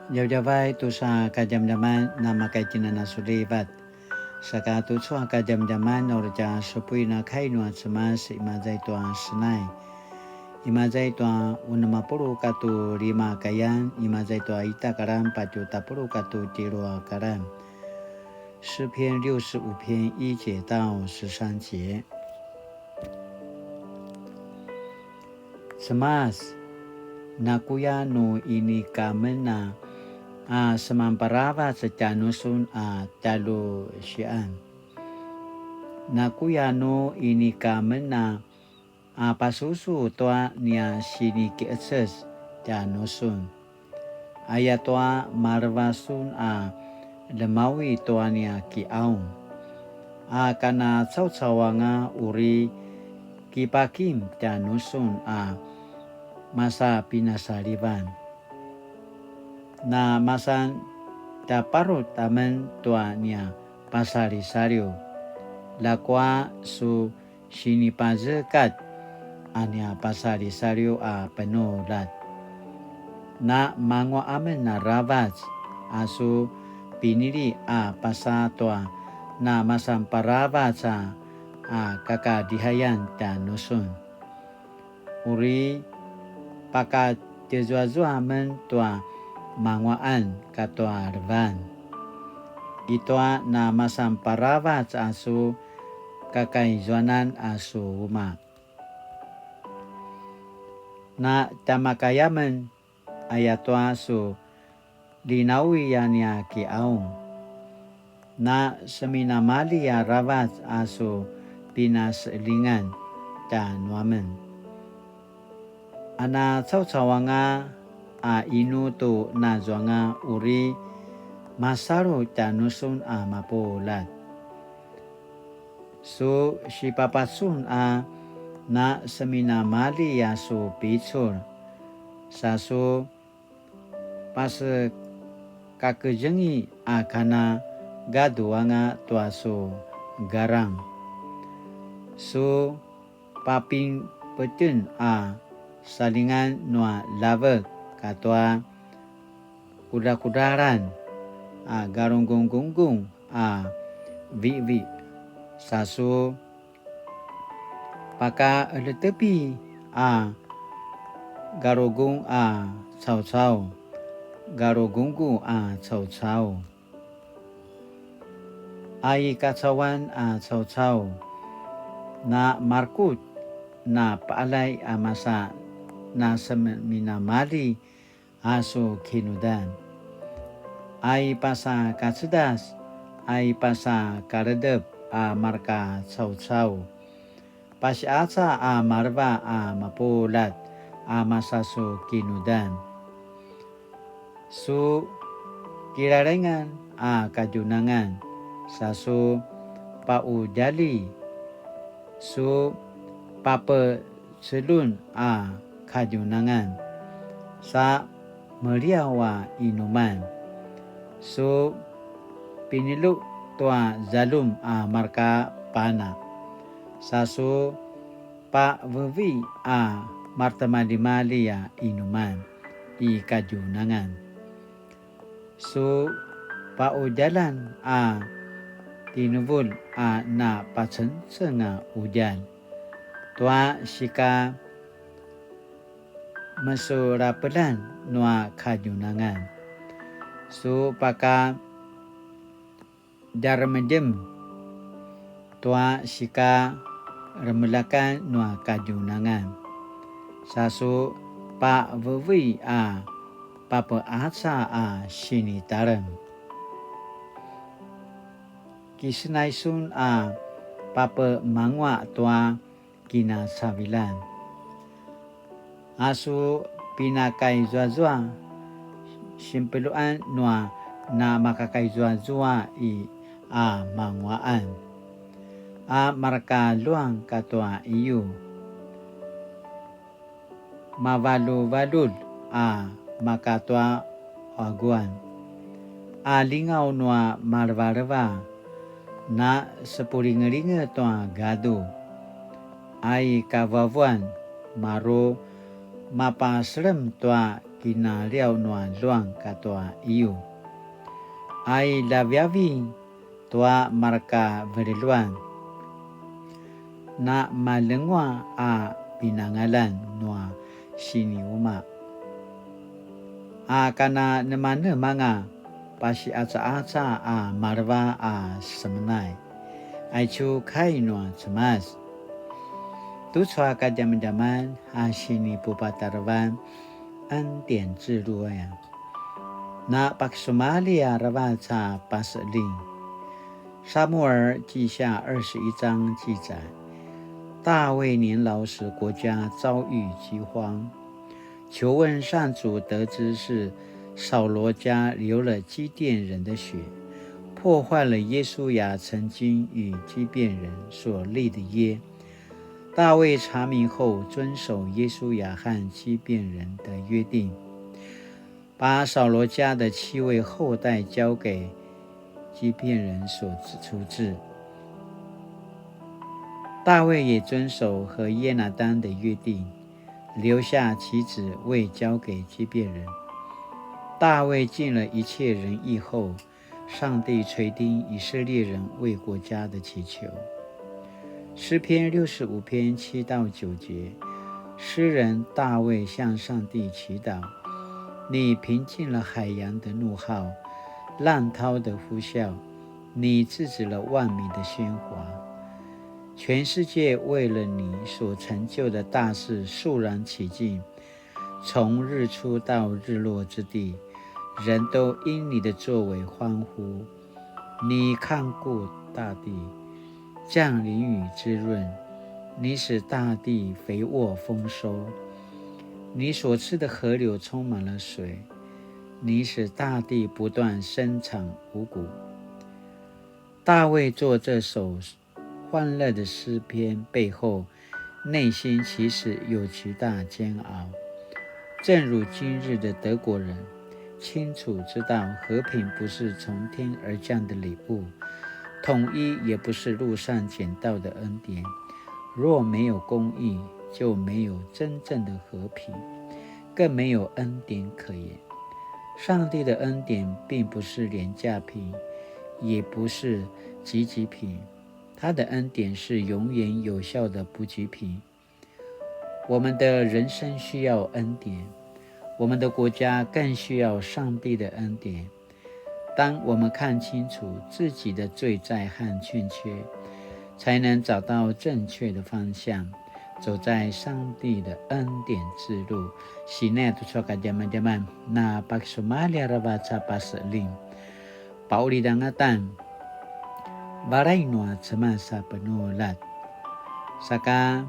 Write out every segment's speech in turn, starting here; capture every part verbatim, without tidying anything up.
Djavadjavay tusa kadjamadjaman, namakaitinana sulivat. Saka tucu a kadjamadjaman, uri tja supuin a kai nua Cemas, imaza i tua Senai. Imaza i tua unem a puluq katua lima kayan, imaza i tua ita karan patje tapuluq katua tjelu a karan. 诗篇六十五篇一节到十三节。Cemas, nakuya nu inika amen a, a semanparavac tjanusun a tjalusian. Nakuya nu inika amen a, a pasusu tua nia sinikiqeces tjanusun. Ayatua maleva sun a lemawi tua nia kiqaung. A kana caucau anga uri kipakim tjanusun a masa pinasalivan. Na masan tjaparut amen tua nia pasalisaliw. Ljakua su sinipazekat a nia pasalisaliw a penuljat. Na manguaq amen aravac a su pinili a pasa tua na masanparavac a, a kakadihayan tjanusun. Uri pakatjezuazua amen tua manguaqan katua levan. I tua na masanparavac a su kakaizuanan a su umaq. Na tjamakaya amen ayatua su linawi a nia kiqaung. Na seminamalji aravac a su pinaseqeljingan tjanuamen. A na caucau anga a inu tu nazuanga uri masalu tjanusun a mapuljat. Su sipapacun a na seminamalji a su picul, sa su pasekakezengi a kana gadu anga tua su garang. Su papinpetjen a salingan nua ljavek katua kudrakudralan a galunggunggunggong a vivi, sa su pakaeletepi a galugong a caucau, galugonggo a caucau. A i kacauan a caucau, na marekutj, na paalay a masa na seminamalji a su kinudan. A i pasa kacedas, a i pasa kaledep a marka caucau. Pasiaca a maleva a mapuljat a masa su kinudan. Su kilalengan a kadjunangan, sa su paudjalji, su pape celun a kadjunangan, sa meliaw a inuman. Su pinilju tua zaljum a marka pana, sa su pavevi a maretimaljimalji a inuman i kadjunangan. Su paudjaljan a tinuvulj a na pacengceng a udjalj tua sika mesulapelan nua kadjunangan. Su paka djaremedjem tua sika remelakan nua kadjunangan. Sa su pavevi a papeaca a sinitalem. Kisenay sun a papemanguaq tua kinacaviljan. A su pinakaizuazua, sinpeluan nua namakakaizuazua i a manguaqan, a marka luang katua iyu, mavaljuvaljulj a makatua aguan, a lingaw nua malevaleva, na sepulingelinge tua gadu, a i kavuavuan maru mapaselem tua kinaliaw nua luang katua iyu. A i ljaviavi tua marka veljeluan, na malengua a pinangalan nua siniuma. A kana nemanemanga pasi'aca'aca a maleva a semenay. Aicu kai nua Cemas. Tucu a kadjamadjaman a sinipupatarevan 恩典之路 aya. Na pakisumalji aravac a paseling. 撒母耳记下二十一章记载，大卫年老时国家遭遇饥荒，求问上主，得知是扫罗家流了基甸人的血，破坏了约书亚曾经与基甸人所立的约。大卫查明后遵守约书亚和基甸人的约定，把扫罗家的七位后代交给基甸人所处置。大卫也遵守和约拿单的约定，留下其子位交给基甸人。大卫尽了一切仁义后，上帝垂听以色列人为国家的祈求。诗篇六十五篇七到九节，诗人大卫向上帝祈祷：你平静了海洋的怒号，浪涛的呼啸，你制止了万民的喧哗。全世界为了你所成就的大事肃然起敬，从日出到日落之地，人都因你的作为欢呼。你看顾大地，降淋雨滋润，你使大地肥沃丰收。你所赐的河流充满了水，你使大地不断生产五谷。大卫作这首欢乐的诗篇背后，内心其实有极大煎熬。正如今日的德国人清楚知道，和平不是从天而降的礼物，统一也不是路上捡到的恩典。若没有公义，就没有真正的和平，更没有恩典可言。上帝的恩典并不是廉价品，也不是积极品，他的恩典是永远有效的补给品。我们的人生需要恩典，我们的国家更需要上帝的恩典。当我们看清楚自己的罪债和欠缺，才能找到正确的方向，走在上帝的恩典之路。Sine tu suka jaman-jaman na pakisumalji aravac a paseling. Paulidangatan, balay nua Cemas a penulat. Saka,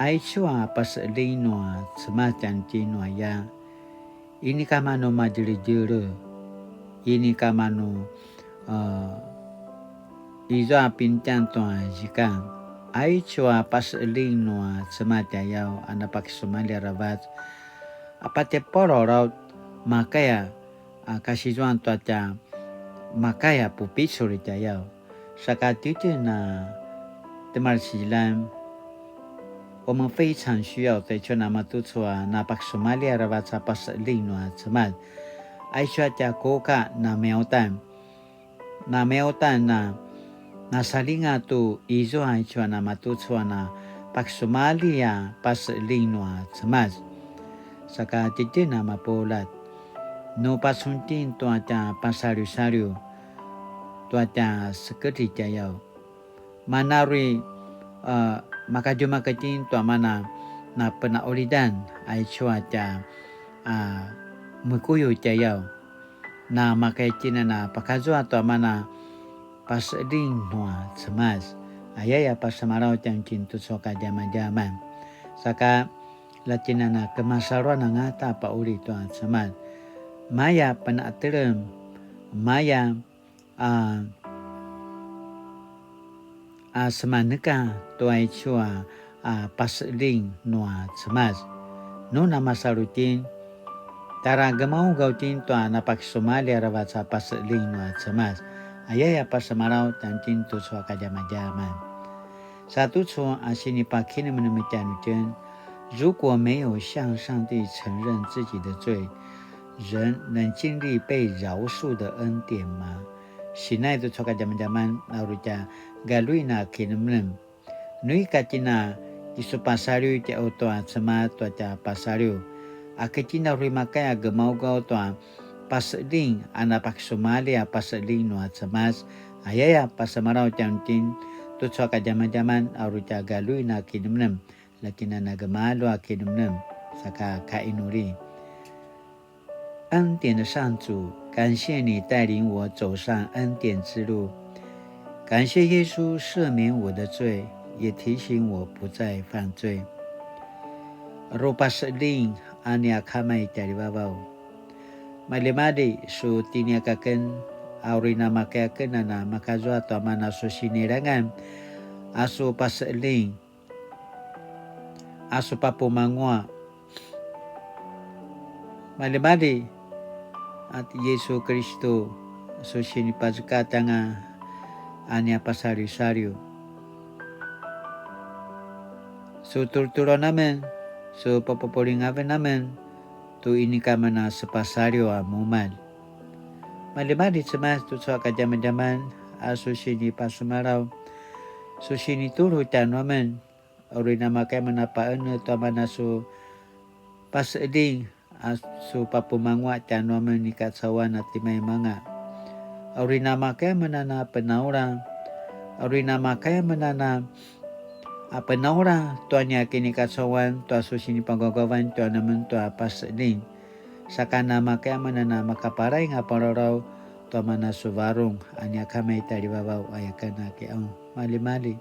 aicu a paseling nua Cemas tjanuitjen aya, inika manu madjeledjele, inika manu, uh, izua pintjan tua zikang. Aicu a paseling nua Cemas tjayaw a napakisumalji aravac, a patje palaulaut makaya a kasizuan tua tja makaya pupicul i tjayaw. Saka titjen a temalsilan, 我们非常需要 taicu namatucu a napakisumalji aravac a paseling nua Cemas. Aicu a tja kuka na miyautan, na miyautan na nasalinga tu izua aicu a namatucu a napakisumalji a paseling nua Cemas. Saka titjen a mapulat, nu pacun itjen tua tja pasaliusaliu, tua tja sekedri tjayaw. Mana uri, uh, makadjumak itjen tua mana na penaulidan aicu a tja, uh, mekuyu tjayaw. Na maka itjen a pakazua tua mana paseling nua Cemas. Ayaya pasemalaw tjanuitjen tucu a kadjamadjaman. Saka la itjen a kemasaluan angata pauli tua Cemas. Maya penatelem, maya a, a semaneka tua aicu a, a paseling nua Cemas. Nu namasalu itjen, tara gemaugaw itjen tua napakisumalji aravac a paseling nua Cemas. Ayaya pasemalaw tjanuitjen tucu a kadjamadjaman. Sa tucu a sinipakinemenem tjanuitjen, 如果没有向上帝承认自己的罪，人能经历被饶恕的恩典吗？Sinai tucu a kadjamadjaman, a uri tja galjuin a kinemnem. Nu ika tjen a isupasaliw tja u tua Cemas tua tja pasaliw. A ki tjen a uri makaya gemaugaw tua paseling a napakisumalji a paseling nua Cemas. Ayaya pasemalaw tjanuitjen tucu a kadjamadjaman a uri tja galjuin a kinemnem. Latjina na gemalju a kinemnem saka kainuli. 恩典的上主，感谢你带领我走上恩典之路，感谢耶稣赦免我的罪，也提醒我不再犯罪。Rupaseling a nia Kama i tjarivavaw. Maljimalji su tiniak aken, a uri namakaya aken a namakazua tua mana su sinilangan, a su paseling, a su papumangua. Maljimalji a ti Yesu Kristu su sinipazekatjanga a nia pasaliwsaliw. Su tulutuluan amen, su papapulingaven amen, tu inika mana sepasaliw a mumalj. Maljimalji Cemas tucu a kadjamadjaman a su sinipasemalaw, su sinitulu tjanuamen, uri namakaya mana paene tua mana su paseling a su papumangua tjanuamen i kacauan a timaimanga. Uri namakaya mana na penaula, uri namakaya mana na a penaula tua nia kinikacauan tua su sinipagaugavan tua namen tua paseling. Saka namakaya mana na makaparaing a pararaw tua mana su varung a nia Kama i tjarivavaw aya ken a kiqaung. Maljimalji.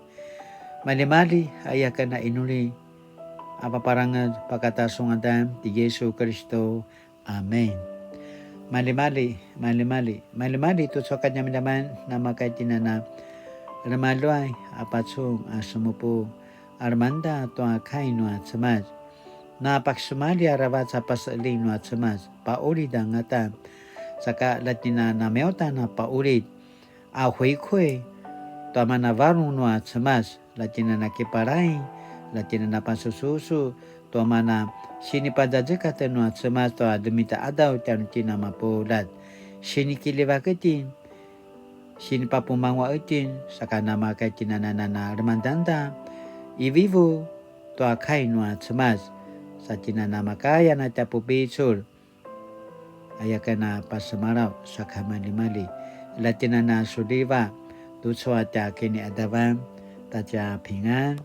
Maljimalji aya ken a inuli a paparangez pakata su ngadan ti Yesu Kristu. Amen. Maljimalji, maljimalji, maljimalji tucu a kadjamadjaman namakaya tjen a na lemaluay a pacun a semupu a lemangda tua kai nua Cemas. Napakisumalji aravac a paseling nua Cemas, paqulid angata. Saka latjina namiautan a paqulid a huikui tua mana varung nua Cemas, latjina nakiparaing, latjina napasususu tua mana sinipazazekatj nua Cemas tua ljemita qadaw tjanuitjen a mapuljat. Sinikiljivak itjen, sinipapumangua itjen, saka namakaya tjen a na lemangdangda ivivu tua kai nua Cemas, sa tjen a namakaya na tja pupicul. Aya ken a pasemalaw saka maljimalji. Latjina na suliva tucu a tja kiniqadavan ta tja pingan.